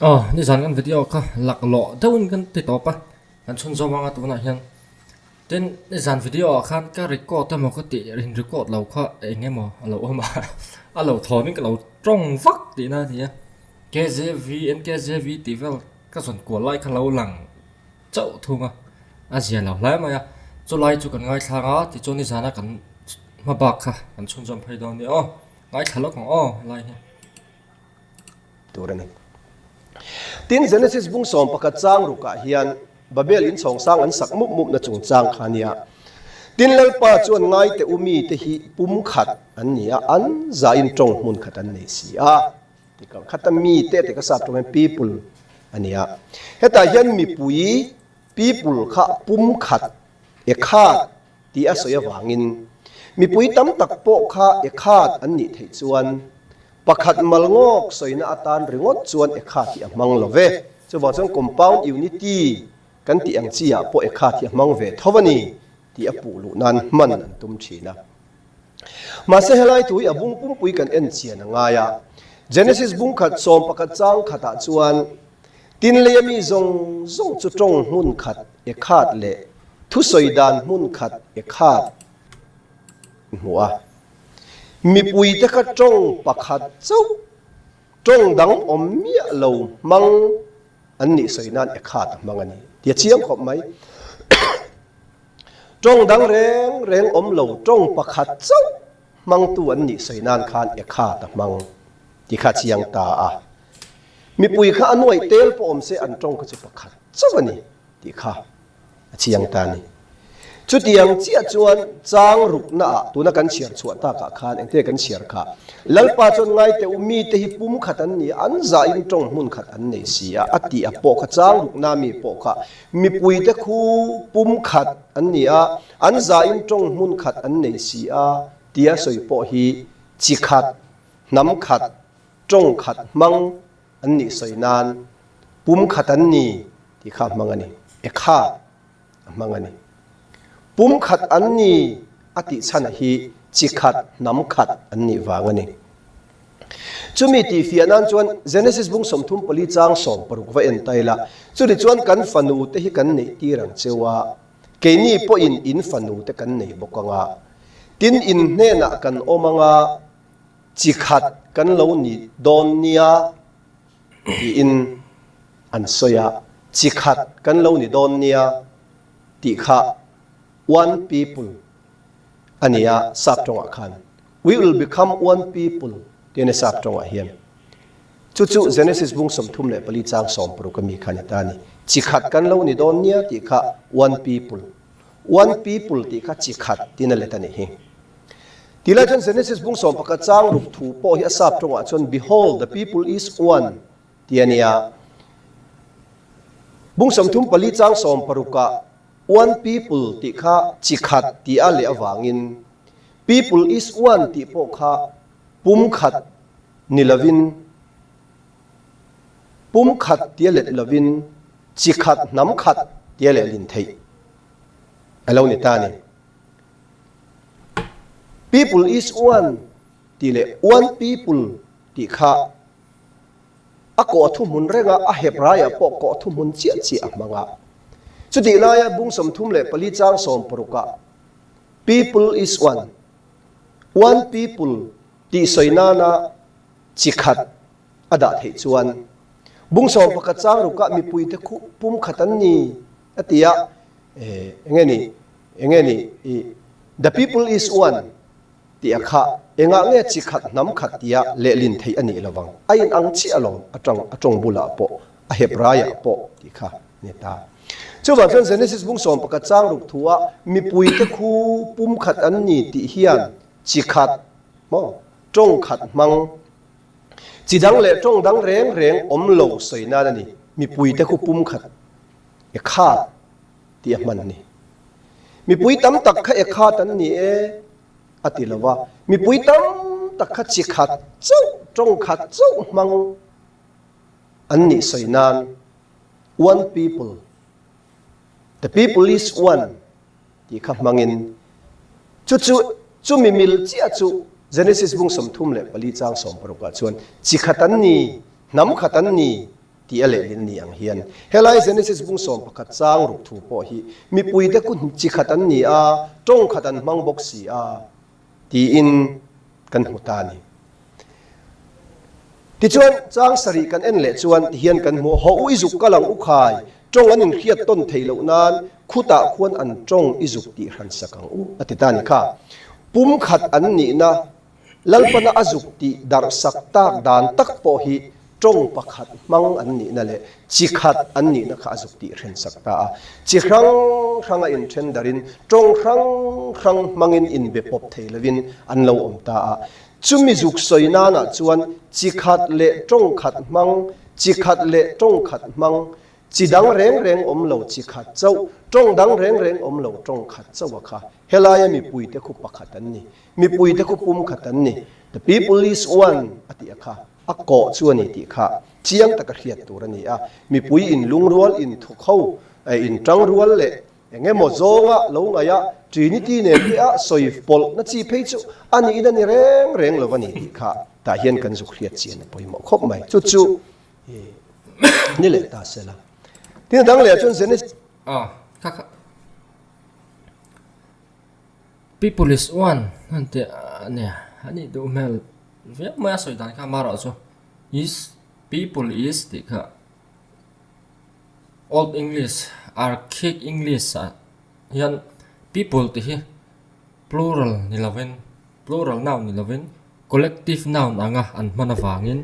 Aw nizan kan video kha laklawh deuhin kan ti tawp a, kan chhunzawm anga tunah hian tin nizan video ah khan ka record emaw ka tih in record lo kha eng emaw a lo awm a, a lo thawmin ka lo tawng vak tihna a ni a, KJV NKJV tih vel ka zawn kual lai kha lo lang chauh thung a, a zia lo hle mai a, chulai chu kan ngaithlang a tichuan nizana kan hma bak kha kan chhunzawm phei dawn nia aw, ngaithla lawk ang aw helai hi. Tur a ni. Tin, Genesis bung 11 chang rukah hian Babel inchhawng sang an sak mup mupna chungchang kha a nia. Tin, Lalpa chuan ngaite u mite hi pum khat an ni a, an zain tawng hmun khat an nei si a. Tikang khata mite tih ka sap tawng hian people a ni a. Hetah hian mipui, people, kha pum khat, e khat tih a sawi avangin mipui tam tak pawh kha e khat an nih theih chuan pakhat mal ngawk sawina atan ringawt chuan e khat hi a hmang lo ve. Chuvang chuan compound unity kan tih ang chi ah pawh e khat hi a hmang ve tho a ni tih a puh luh nan hman an tum thin a. Mahse helai thu hi a bung pumpui kan en chian a ngai a. Genesis bung khat 11 chang khatah chuan tin leia mi zawng zawng chu tawng hmun khat e khat leh thusawi dan hmun khat e khat hmu a. Mipuite kha tawng pakhat chauh tawng dang awm miah lo hmang an nih sawi nan e khat a hmang a ni ti a chiang khawp mai. Tawng dang reng reng awm lo tawng pakhat chauh hmangtu an nih sawi nan khan e khat a hmang ti kha chiang ta a. Mipui kha a nuaih tel pawh awm se an tawng kha chu pakhat chauh a ni tih kha a chiang ta a ni. Chutiang chiah chuan chang rukna ah tuna kan chhiar chhuah takah khan engte kan chhiar kha Lalpa chuan ngaite u mite hi pum khat an ni a, an zahin tawng hmun khat an nei si a, a tih a pawh kha chang rukna mi pawh kha Mipuite khu pum khat an ni a, an zain tawng hmun khat an nei si a tia sawi pawh hi chi khat, hnam khat, tawng khat hmang an nih sawi nan pum khat an ni tih kha a hmang a ni. Ekhat a hmang a ni. Pum khat an ni a tih chhan hi chi khat, hnam khat an nih vang a ni. Chumi tihfiah nan chuan Genesis bung 34 chang 60 va en ta ila, chuni chuan kan fanu te hi kan neih tir ang cheu a, keini pawhin in fanu te kan nei bawk ang a, tin in hnenah kan awm ang a, chi khat kan lo ni dawn nia tiin an sawi a, chi khat kan lo ni dawn nia tih kha one people a ni a, sap tawngah khan. We will become one people tih a ni sap tawngah hian. Chu chu Genesis bung 34 chang 60 a mi kha a ni ta a ni. Chi khat kan lo ni dawn nia tih kha one people. One people tih kha chi khat tiin a let a nih hi. Tih lai chuan Genesis bung 11 chang ruk thu pawh hi a sap tawngah chuan Behold, the people is one tih a ni a. Bung 34 chang 60 ah One people tih kha chi khat tih a leh avangin People is one tih pawh kha pum khat ni lovin pum khat tia let lovin chi khat hnam khat tia lehlin theih a lo ni ta a ni. People is one tih leh one people tih kha A kawh thuhmun reng a, a hep raiah pawh kawh thuhmun chiah chiah a hmang a. Chutih laia bung 34 chang 60 ah People is one, one people tih sawi nana chi khat a dah theih chuan bung 11 chang rukah mipuite khu pum khat an ni a ti a, enge ni, enge ni i The people is one Tih a khah, engah nge chi khat hnam khat tia lehlin theih a nih lovang, a in ang chiah lo, a tang a tawng bulah pawh, a hep raiah pawh tih kha ni ta. Chuvang chuan Genesis bung 11 chang ruk thu ah mipuite khu pum khat an ni tih hian chi khat maw tawng khat hmang, chi dang leh tawng dang reng reng awm lo sawi nan a ni, mipuite khu pum khat e khat tih a hman a ni. Mipui tam tak kha e khat an ni e a ti lo va, mipui tam tak kha chi khat chauh, tawng khat chauh hmang an nih sawi nan one people, the people is one tih kha hmangin chu chu chumi mil chiah chu Genesis bung 34 chang 60 ah chuan chi khat an ni, hnam khat an ni. Tih a lehlin ni ang hian helai Genesis bung 11 chang ruk thu pawh hi mipuite kut chi khat an ni a, tawng khat an hmang bawk si a tiin kan hmu ta a ni. Tichuan, chang sarih kan en leh chuan tihian kan hmu, Haw u i zuk kal ang u khai, tawng an inhriat tawn theih loh nan khutah khuan an tawng i zuk tih hran sak ang u a ti ta a ni kha. Pum khat an nihna Lalpana a zuk tih darh sak tak dan tak pawh hi tawng pakhat hmang an nihna leh chi khat an nihna kha a zuk tih hren sak ta a. Chi hrang hranga inthen darin tawng hrang hrang hmangin inbe pawp thei lovin an lo awm ta a. Chumi zuk sawi nanah chuan chi khat leh tawng khat hmang, chi khat leh tawng khat hmang, chi dang reng reng awm lo chi khat chauh, tawng dang reng reng awm lo tawng khat chauh a kha helaia mipuite khu pakhat an ni. Mipuite khu pum khat an ni. The people is one a tih a kha a kawh chu a ni tih kha chiang taka hriat tur a ni a. Mipui in lungrual, in thawk ho, in tang rual leh eng emaw zawnga lo ngaih a Trinity nen te a sawi pawlh na chi phei chu a niin a ni reng reng lo a ni tih kha tah hian kan zuk hriat chian a pawimawh khawp mai. Chu chu ni leh ta sela. Tin a dang leh ah chuan Genesis. Aw, kha kha. People is one an tih a nia a nih duh hmel viau mai a sawi dan kha amaherawh chu is people is tih kha old english archaic english ah hian people tih hi plural ni lovin plural noun ni lovin collective noun anga an hman avangin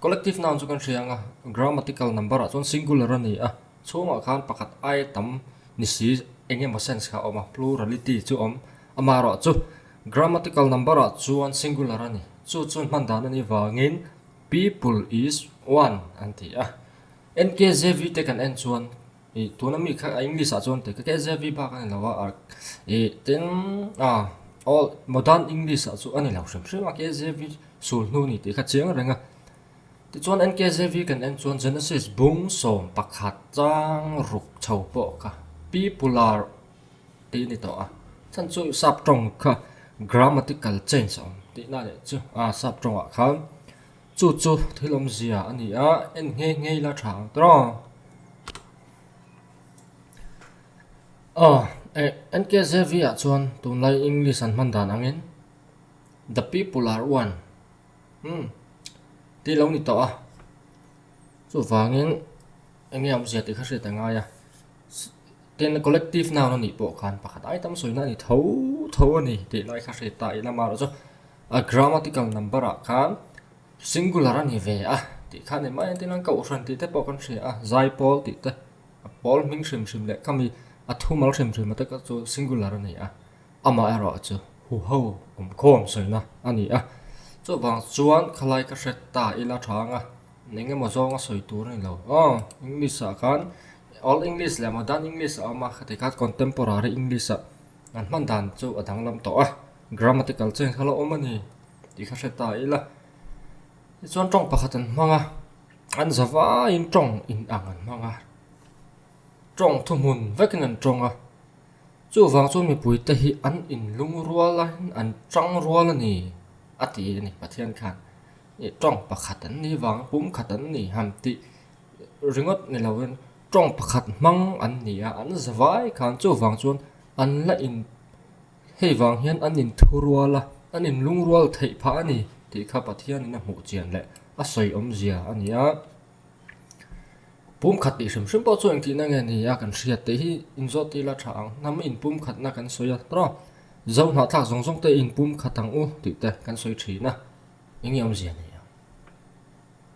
collective noun chu kan hria ang a grammatical number ah chuan singular a ni a. Chhungah khan pakhat ai tam ni si eng emaw sense kha a awm a, plurality chu awm. Amaherawh chu grammatical number ah chuan singular a ni. Chu chu hman dan a nih vangin people is one an ti a. NKJV te kan en chuan ih tuna mi kha English ah chuan tih kha KJV bak a ni lo a, ih tin ah old modern English ah chu a ni lo hrim hrim a KJV sul hnu a ni tih kha chiang reng a. Tichuan NKJV kan en chuan Genesis bung 11 chang ruk chho pawh kha People are tih a ni tawh a, chhan chu sap tawng kha grammatical change a awm tihna leh chu a sap tawngah khan chu chu thil awmzia a ni a, en nghe nghe ila tha ang tawh. Aw NKJV ah chuan tunlai English an hman dan angin The people are one. Umm tih lo ni tawh a chuvangin eng nge awmzia tih kha hriat a ngai a tin collective noun a nih pawh khan pakhat ai tam sawina a ni tho tho a ni tih lai kha hriat ta ila amaherawh chu a grammatical number ah khan singular a ni ve a tih kha a ni mai a tin an kohhran tih te pawh kan hria a zaipawl tih te a pawl hming hrim hrim leh khami a thumal hrim hrim a te kha chu singular a ni a. Amaherawh chu huho awmkhawm sawina a ni a, chuvang chuan khalai ka hre ta ila tha anga eng emaw zawnga sawi tur a ni lo. Aw, English ah khan Old English leh Modern English a awm a, khati khan Contemporary English ah an hman dan chu a danglam tawh a, grammatical change kha la awm a ni tih kha hre ta ila. Tichuan tawng pakhat an hmang a, an za vaiin tawng inang an hmang a, tawng thuhmun vekin an tawng a. Chuvang chuan mipuite hi an inlungrual a, an tang rual a ni a ti a ni Pathian khan. Ih tawng pakhat an ni vang, pum khat an ni han tih ringawt ni lovin tawng pakhat hmang an ni a, an za vai khan chuvang chuan an la in hei vang hian an inthurual a, an inlungrual theih phah a ni tih kha Pathianin a hmuh chian leh a sawi awmzia a ni a. Pumkhat tih hrim hrim pawh chu engtihna nge ni a kan hriat tih hi inzawt ila tha ang. Hnam inpumkhatna kan sawi a tawh. Zo hnahthlak zawng zawng te inpumkhat ang u tih te kan sawi thin a. Eng nge awmzia ni ang?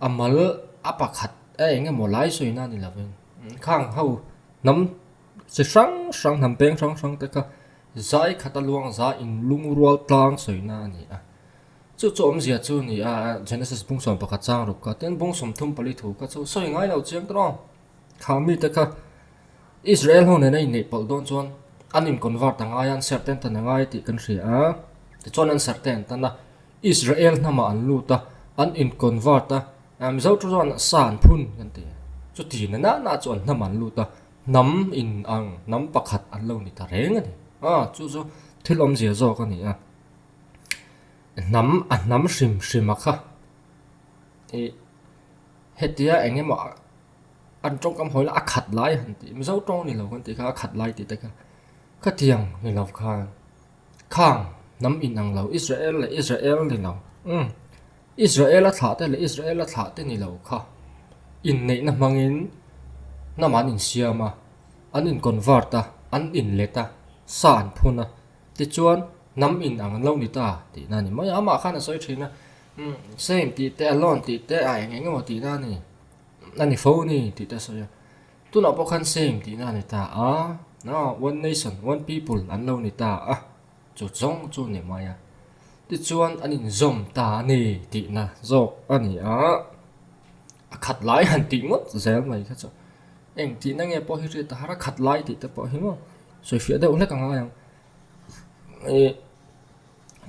A mal a pakhat e eng emaw lai sawina ni lovin khang ho hnam chi hrang hrang hnam peng hrang hrang te kha zai khat a luang za inlungrual tlang sawina a ni a. Chu chu awmzia chu ni a, Genesis bung 11 chang ruk kha, tin bung 34 thu kha chu sawi ngai lo chiang tawh. Kha mite kha Israel ho nena inneih pawlh dawn chuan an in convert a ngai a, an serh te an tan a ngai tih kan hria a. Tichuan an serh te an tan a, Israel hnamah an lut a, an in convert a, Mizo chu chuan sa an phun kan ti. Chuti na na na chu an hnamah an lut a, hnam in ang, hnam pakhat an lo ni ta reng a ni. Chu chu thil awmzia zawk a ni a. Hnam a hnam hrim hrim a kha ih hetia eng emaw. An tawngkam hawi la a khat lai han tih Mizo tawng ni lo kan tih kha a khat lai tih te kha khatiang ni lo khan khang hnam inang lo Israel leh Israel ni lo umm Israel a thlah te leh Israel a thlah te ni lo kha inneihna hmangin hnam an insiam a an in convert a an inlet a sa an phun a tichuan hnam inang an lo ni ta tihna a ni mai a amah khan a sawi thin a umm same tih te alone tih te a eng eng emaw tihna a ni. A ni fo ni tih te a sawi a, tunah pawh khan same tihna a ni ta a, one nation one people an lo ni ta a, chu zawng chu ni mai a, tichuan an inzawm ta a ni tihna zawk a ni a, a khat lai han tih ngawt zel mai kha chu eng tihna nge pawh hi hriat a har a, khat lai tih te pawh hi maw sawifiah deuh hlek a ngai ang ih.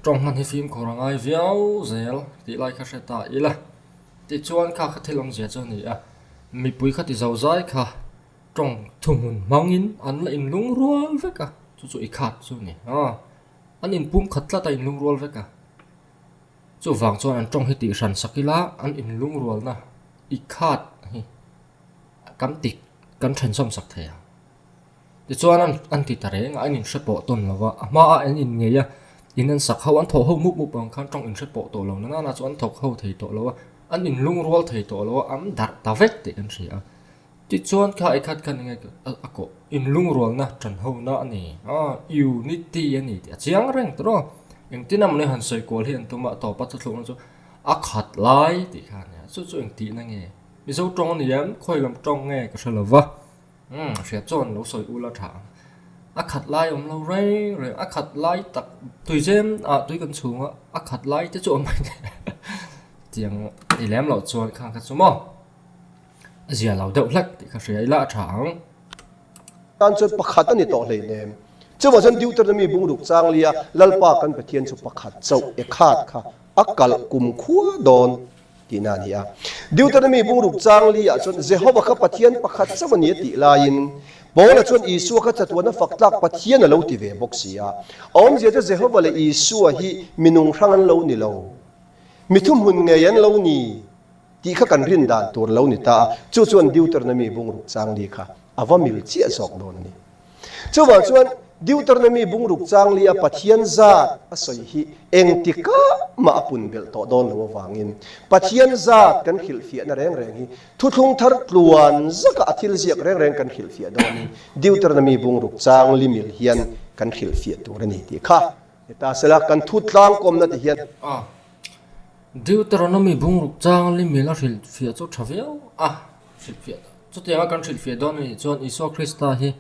Tawng hman hi fimkhur a ngai viau zel tih lai kha hre ta ila. Tichuan kha kha thil awmzia chu a ni a, mipui kha ti zo zai kha tawng thuhmun hmangin an la inlungrual vek a, chu chu i khat chu a ni a, an inpum khat tlat a inlungrual vek a. Chuvang chuan an tawng hi tih hran sak ila an inlungrualna i khat hi kan ti kan thensawm sak thei ang. Tichuan an an ti ta reng a, an inhre pawh tawn lo va, a hmaah an inngei a, in an sak ho, an thawh ho mup mup ang khan tawng inhre pawh tawh lo na nana chu an thawk ho thei tawh lo a, an inlungrual thei tawh lo a, an darh ta vek tih kan hria a. Tichuan kha eikhat khan enge a kawh inlungrualna tan hona a ni a, unity a ni tih a chiang reng tawh a, engtin emaw ni han sawi kual hi an tum a, a tawpa thuthlukna chu a khat lai tih kha a nia, chu chu engtihna nge? Mizo tawng a ni em? Khawi lam tawng nge ka hre lo va. Umm hriat chuan lo sawi ula tha ang. A khat lai awm lo reng reng, a khat lai tak tui zem ah tui kan chhung a, a khat lai te chu awm mai thei tiang ti lem loh chuan khang kha chu maw a zia lo deuh hlek tih kha hria ila a tha ang. Tan chuan pakhat a ni tawh hleinem. Chuvang chuan Deuteronomy bungruk changlia Lalpa kan Pathian chu pakhat chauh e khat kha a kalh kumkhua dawn. Tihna a ni a. Deuteronomy bungruk chang li ah chuan Jehova kha Pathian pakhat chauh a ni a tih laiin Paula chuan Isua kha chatuana fak tlak Pathian a lo ti ve bawk si a. A awmzia chu Jehova leh Isua hi minung hrang an lo ni lo. Mi thuhmun ngei an lo ni tih kha kan rin dan tur a lo ni ta a, chu chuan Deuteronomy bungruk chang li kha a va mil chiah zawk dawn a ni. Chuvang chuan Deuteronomy bungruk changli a Pathian zat a sawi hi engtikah mah a pun belh tawh dawn lo avangin Pathian zat kan hrilhfiahna reng reng hi thuthlung thar tluan zaka a thil ziak reng reng kan hrilhfiah dawnin Deuteronomy bungruk changli mil hian kan hrilhfiah tur a ni tih kha ni ta sela kan thu tlangkawmna ti hian A Deuteronomy bungruk changli mil a hrilhfiah chu tha viau a hrilhfiah Chutianga kan hrilhfiah dawn a nih chuan Isua Krista hi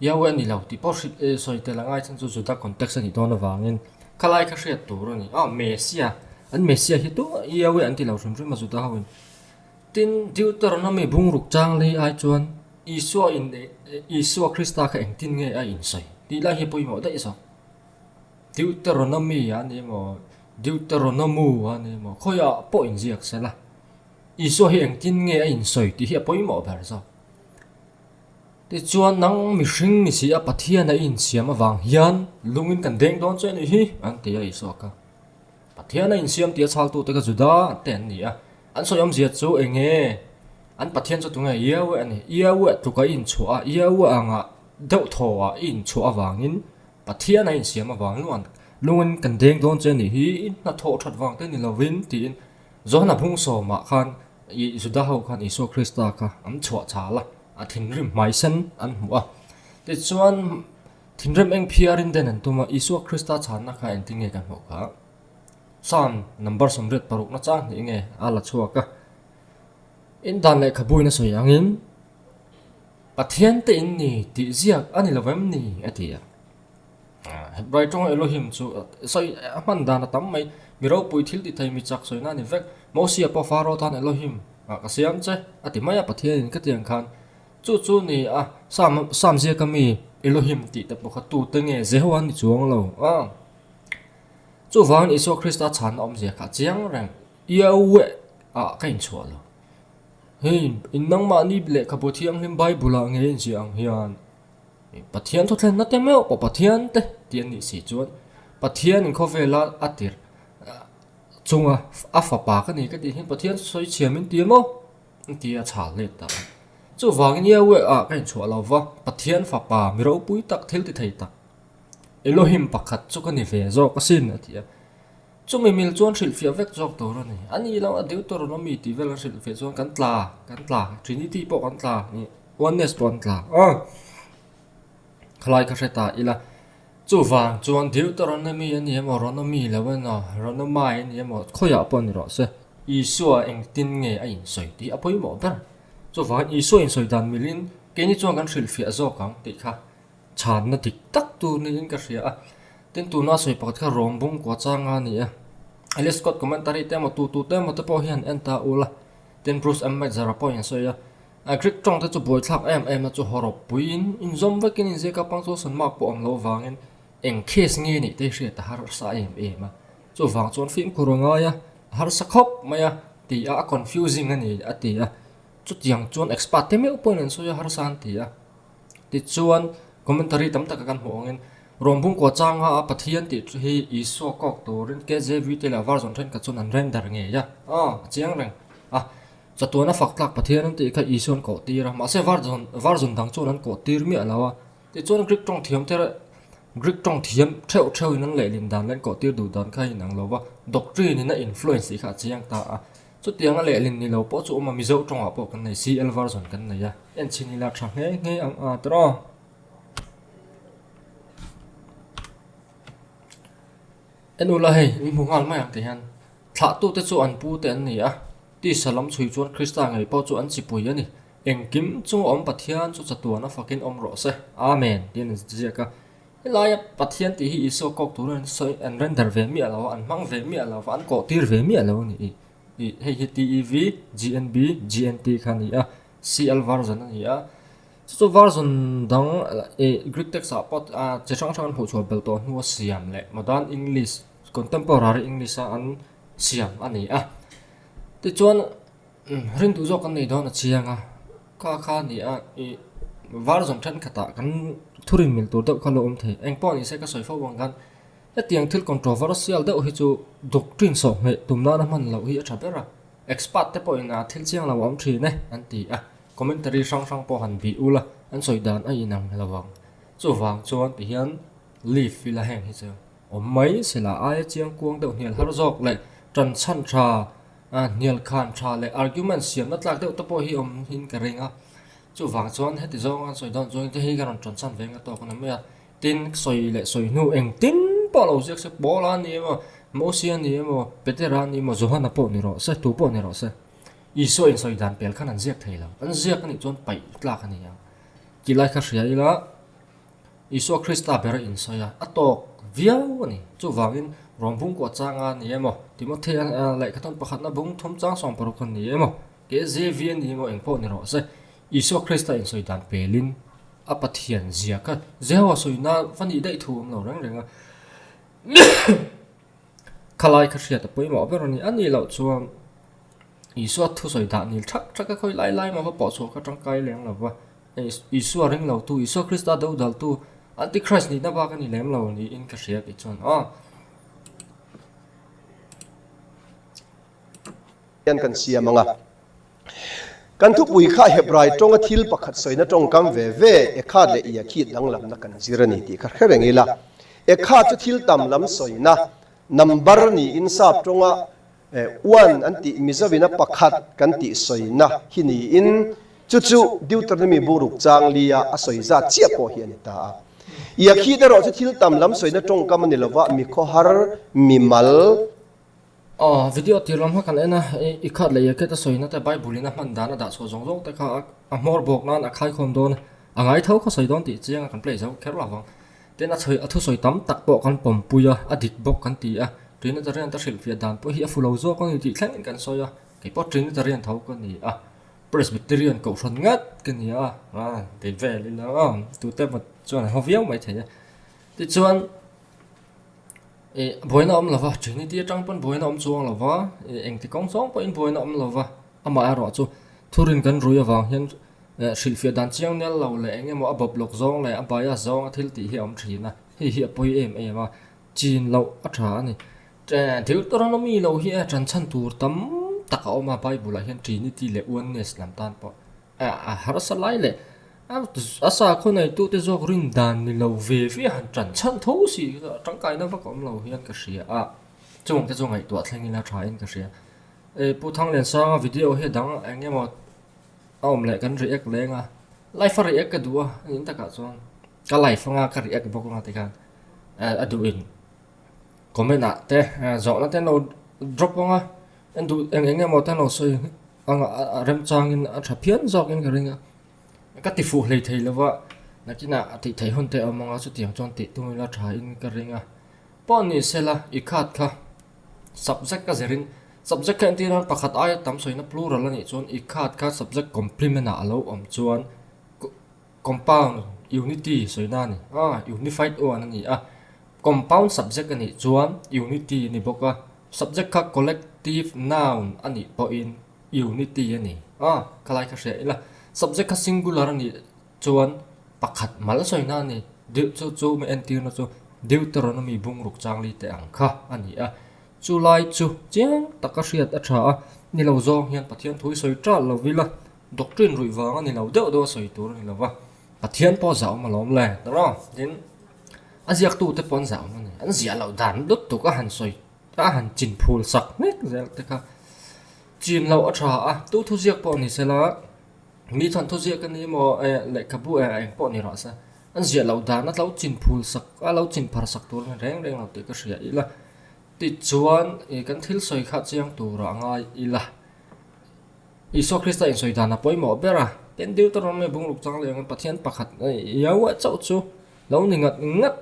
Yahweh a ni lo tih pawh hrilh sawi tel a ngai chhan chu Juda context a nih dawn avangin khalai kha hriat tur a ni. Ah Messia, an Messia hi tu Yahweh an ti lo hrim hrim a Juda ho in. Tin, Deuteronomy bungruk chang lei ai chuan Isua in Isua Krista kha engtin nge a insawi tih lai hi pawimawh daih zawk. Deuteronomy a ni emaw Deuteronomu a ni emaw khawiah pawh inziak sela. Isua hi engtin nge a insawi tih hi a pawimawh ber zawk. Tichuan nang mihring ni si a Pathian a insiam avang hian lungin kan deng dawn che anih hi an ti a Isua kha. Pathian a insiam tih a chhaltute kha Juda te an ni a, an sawi awmzia chu eng nge? An Pathian chu tunge? Yahweh a ni. Yahweh tluka i inchhuah a, Yahweh anga deuh thaw ah i inchhuah avangin Pathian a insiam avang luan lungin kan deng dawn che anih hi, i hnathawh that vang te ni lovin tiin Johana bung sawmah khan ih Juda ho khan Isua Krista kha an chhuah chhal a, a thinrim hmai sen an hmuh a. Tichuan thinrim eng phiarin den an tum a, Isua Krista chhanna kha engtin nge kan hmuh kha? Psalm number 86 na chang hnih nge a la chhuak a. In dan lehkhabuin a sawi angin Pathian te in ni tih ziak a ni lo em ni? a ti a. Hebrai tawnga Elohim chu sawi a hman dan a tam mai. Mi ropui thil ti thei mi chak sawina a ni vek. Mosia pawh Pharaoh tan Elohim ah ka siam che a ti mai a Pathianin ka tiang khan chu chu ni a Sam Sam ziaka mi Elohim tih te pawh kha tute nge Jehovah ni chuang lo a. Chuvangin Isua Krista chhanna awmzia kha a chiang reng. Yahweh ah ka inchhuah lo. Hei in nangmahni lehkhabu thianghlim Bible ah nge inziah ang hian Pathian thawthlenna te meuh pawh Pathian te tih an nih si chuan Pathian in khawvela a tirh chunga a fapa ka ni ka tih hian Pathian sawi chhiam in ti maw? An ti a chhal let ta a. Chuvangin Yahweh ah ka inchhuah lo va, Pathian Fapa, mi ropui tak, thil ti thei tak, Elohim pakhat chu ka ni ve zawk asin, a ti a. Chumi mil chuan hrilhfiah vek zawk tur a ni. A ni lo, a Deuteronomy tih vel an hrilhfiah chuan kan tla, kan tla, Trinity pawh kan tla, Oneness pawh an tla. Aw! Khalai ka hre ta ila. Chuvang chuan Deuteronomy a ni emaw, Ronomy lo emaw, Ronomai a ni emaw, khawiah pawh ni rawh se, Isua engtin nge a insawi tih a pawimawh ber. Chuvangin Isua insawi dan milin keini chuan kan hrilhfiah zawk ang tih kha chhanna dik tak tur niin ka hria a. Tin, tuna sawi pakhat kha Rom bung kua changa a ni a. Ellis Scott commentary te emaw, tutu te emaw te pawh hian en ta ula. Tin, Bruce M. Metzger-a pawhin a sawi a. A Greek tawng te chu buaithlak em em na chu hawrawp puiin inzawm vekin inziak a punctuation mark pawh awm loh vangin eng case nge nih te hi hriat a harsa em em a. Chuvang chuan fimkhur a ngai a, a harsa khawp mai a ti a, a confusing a ni a ti a. Chutiang chuan expert te meuh pawhin an sawi a harsa an ti a. Tichuan commentary tam taka kan hmuh angin Rawmbung kua changa a Pathian tih hi Isua kawk turin KJV te leh version thenkhat chuan an render ngei a, aw a chiang reng a. Chatuana fak tlak Pathian an tih kha Isua an kawh tir a, mahse version version dang chuan an kawh tir miah lo a. Tichuan Greek tawng thiam te Greek tawng thiam theuh theuh in an lehlin dan leh an kawh tir duh dan kha a inang lo va, doctrine in a influence tih kha a chiang ta a. Chutiang a lehlin ni lo pawh chu awm a, Mizo tawngah pawh kan nei, CL version kan nei a, en chhin ila tha nghe nghe ang a tiraw. En ula hei, in hmu nghal mai ang tih hian thlahtute chu an pu te an ni a. Tisa lam chhui chuan Krista ngei pawh chu an chipui a ni. Engkim chunga awm Pathian chu chatuan a fakin awm rawh se. Amen! tiin an ziak a. Helaia Pathian tih hi Isua kawk turin an sawi, an render ve miah lo a, an hmang ve miah lo va, an kawh tir ve miah lo a ni. Ih, hei hi TEV, GNB, GNT kha a ni a, CL version a ni a. Chu chu version dang ih Greek text ah pawh chi hrang hrang an hmuh chhuah belh tawh hnua siam leh modern English, contemporary English a an siam a ni a. Tichuan rin duh zawk kan nei dawn a chiang a, kha kha a ni a ih var zawng thenkhatah kan thurin mil tur deuh kha lo awm thei. Eng pawh ni se ka sawi fo ang khan hetiang thil controversial deuh hi chu doctrine sawh hmeh tum nana hman loh hi a tha ber a, expert te pawhin a thil chiang lo a awm thin e an ti a, commentary hrang hrang pawh han bih ula an sawi dan a inang lo ang. Chuvang chuan tihian leave ila heng hi chu. Awm mai sela aia chiang kuang deuh hnial har zawk leh tan chhan tha, hnial khan tha leh argument siamna tlak deuh te pawh hi awm in ka ring a. Chuvang chuan heti zawng an sawi dawn chuan te hi ka rawn tan chhan ve nga tawk a ni mai a. Tin, sawi leh sawi hnu engtin pawh lo ziak se, Paula a ni emaw, Mosia a ni emaw, Petera a ni emaw, Johana pawh ni rawh se, tu pawh ni rawh se, Isua insawi dan pel khan an ziak thei lo. An ziak a nih chuan paih tlak a ni ang. Tih lai kha hria ila. Isua Krista ber a insawi a, a tawk viau a ni. Chuvangin Rom bung kuah changa a ni emaw, Timothea lehkhathawn pakhatna bung thum chang 60 a ni emaw, KJV a ni emaw eng pawh ni rawh se, Isua Krista insawi dan pelin a Pathian zia kha Jehovah sawina va nih daih thu awm lo reng reng a. Khalai kha hriat a pawimawh ber a ni. A nih loh chuan Isua thusawi dah nil thak thak a khawi lai lai maw va pawh chhuah kha tangkai leng lo va. Isua ring lo tu, Isua Krista do dal tu, Antichrist nihna bak a ni lem lo niin ka hria tih chuan aw. Hian kan siam ang a. Kan thupui kha Hebrai tawnga thil pakhat sawina tawngkam ve ve, Ekhad leh Yakhid danglamna kan zir a ni tih kha hre reng ila. Ekhad chu thil tam lam sawina, number niin sap tawnga One an tih Mizovina pakhat kan tih sawina hi niin chu chu Deuteronomy buruk chang lia a sawi zat chiah pawh hi a ni ta a. Yakhid erawh chu thil tam lam sawina tawngkam a ni lova, mi khawhar, mi mal. Aw, video tir lam kha kan en a, i khat leh Yakhid a sawina te Bible in a hman dan a dah chhuah zawng zawng te kha a hmawr bawk nan a khaikhawm dawn a, a ngai tho kha sawi dawn tih chiang a kan play zo kher lo vang. Tin a chhui a thusawi tam tak pawh kan pawmpui a, a dik bawk kan ti a, Trinitarian te hrilhfiah dan pawh hi a fu lo zawk a ni tih thlengin kan sawi a, kei pawh Trinitarian tho ka ni a, Presbyterian kohhran ngat ka ni a, a ti vel ila a, tute emaw chuan an haw viau mai thei a. Tichuan ih buaina awm lova, Trinity atang pawn buaina awm chuang lova, ih engti kawng zawng pawhin buaina awm lova, amaherawh chu thurin kan rui avang hian Hrilhfiah dan chiang nel lo leh eng emaw a bawp lawk zawng leh a bias zawng a thil tih hi a awm thin a, hei hi a pawi em em a, chin loh a tha a ni. Deuteronomy lo hi a tan chhan tur tam tak a awm a, Bible ah hian Trinity leh Oneness lam tan pawh. A harsa lai leh a sakhaw neitute zawk rin dan ni lo ve ve han tan chhan tho si kha tangkaina vak awm lo hian ka hria a, chungte chu ngaihtuah thleng ila tha in ka hria. Pu Thangliansanga video hi a dang eng emaw a awm leh kan react leng a, live a react ka duh a eng takah chuan ka live anga ka react bawk anga tikhan a duh in comment ah te zawhna te an lo drop anga en duh eng eng emaw te an lo sawi anga a remchangin a tha phian zawkin ka ring a ka ti fuh hlei thei lova nakinah a tih theih hun te a awm anga chutiang chuan tih tum ila tha in ka ring a pawh ni sela i khat kha subject ka zirin subject kha entir nan pakhat aia tam sawina plural a nih chuan i khat kha subject complement ah a lo awm chuan Compound unity sawina a ni a, unified one a ni a. Compound subject a nih chuan unity a ni bawk a, subject kha collective noun a nih pawhin unity a ni a, khalai kha hria ila. Subject kha singular a nih chuan pakhat mal sawina a ni, deuh chu chu mi entirna chu Deuteronomy bungruk changli te ang kha a ni a. Chulai chu chiang taka hriat a tha a, ni lo zawng hian Pathian thu i sawi ṭalh lo ila. Doctrine ruih vang a ni lo deuh deuh a sawi tur a ni lo va, Pathian pawh zah awm alawm le tawrh a, tin a ziaktute pawh an zah awm a ni, an ziah loh dan lutuk a han sawi a han chin phul sak mek zel te kha chin loh a tha a, tu thu ziak pawh ni sela mi chuan thu ziak a ni maw eh lehkhabu eh eng pawh ni rawh se an ziah loh dan a lo chin phul sak a lo chin phar sak tur a ni reng reng lo tih ka hria ila tichuan ih kan thil sawi kha chiang turah a ngai ila. Isua Krista insawi dan a pawimawh ber a, tin Deuteronomy bungruk chang leh angin Pathian pakhat Yahweh chauh chu lo ni ngat ngat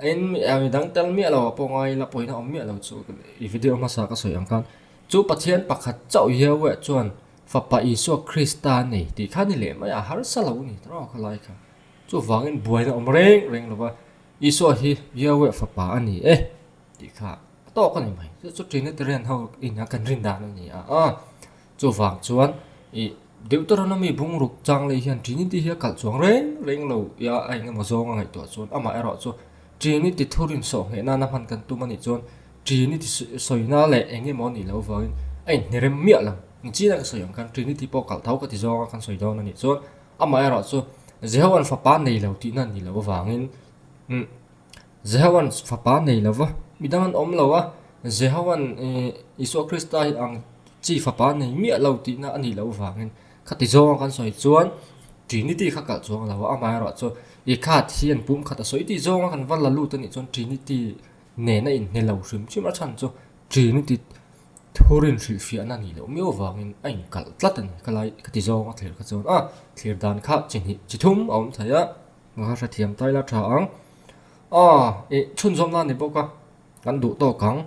in mi dang tel miah lo ah pawh ngai ila pawhin a awm miah lo chu i video hmasa ka sawi ang khan chu Pathian pakhat chauh Yahweh chuan Fapa Isua Krista a nei tih kha ni leh mai a harsa lo ni tawrh khalai kha chuvangin buaina awm reng reng lo va Isua hi Yahweh fapa a ni e. Tih kha a tawk a ni mai. Chu chu Trinitarian ho in a kan rin dan a ni a. A chuvang chuan ih Deuteronomy bungruk chang leh hian Trinity hi a kalh chuang reng reng lo ia a engemaw zawng a ngaihtuah chuan amah erawh chu Trinity thurin sawh ngheh nana hman kan tum a nih chuan Trinity sawina leh engemaw a nih loh avangin a inhnerem miah lo. Engchina ka sawi ang khan Trinity pawh kalh tho ka ti zawng a kan sawi dawn a nih chuan amah erawh chu Jehovan fapa nei lo tihna a nih loh avangin umm Jehovan fapa nei lo va, mi dang an awm lo a, Jehovan Isua Krista hi ang chi fapa nei miah lo tihna a nih loh vangin khati zawnga kan sawi chuan Trinity kha kalh chuang lo a, amaherawhchu i khat hian pum khat a sawi tih zawnga kan va la lut a nih chuan Trinity nena inhne lo hrim hrim a chhan chu Trinity thurin hrilhfiahna a nih loh miau vangin a inkalh tlat a ni. Khalai khati zawnga thlir kha chuan a thlir dan kha chi hnih chi thum a awm thei a. Nga hrethiam taila tha ang. Aw, ih chhunzawmna a ni bawk a, kan duh tawk ang.